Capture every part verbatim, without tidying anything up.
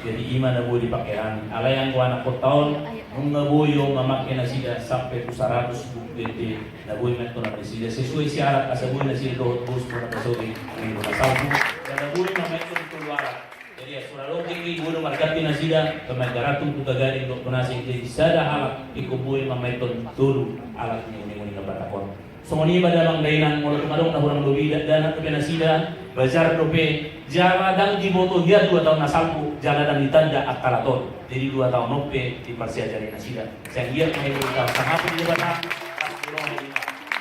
Jadi i ma na boi dipake hami. Alai anggo anak hota on, nunga boi ho mamake nasida sampe tu saratus buku gede, na boi ma i tu nasida sesuai sian alat, asa boi nasida dohot bos bona pasoge minggu na salpu. Jala boi ma i tu tolu alat. Jadi ia sura loke i boi do marganti nasida, pemain garatung tu gagading dohot tu nasing, jadi sada halak ingkon boi ma i tu tolu alat ni uning-uning na batak on. Songon i ma damang dainang, molo tung adong na hurang lobi, dakdanak dope nasida, bajar dope, jala ndang diboto hian dua taon na salpu, jala ndang ditanda angka alat on. Jadi dua taon on pe diparsiajari nasida. Sai anggiat ma i boi taon sangapon di Debata.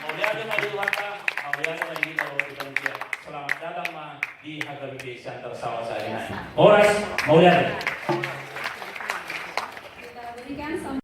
Mauliate ma di Tuhanta, mauliate ma di hita dohot di panitia. Selamat datang ma di H K B P Siantar Sawa sahali nai. Horas, mauliate.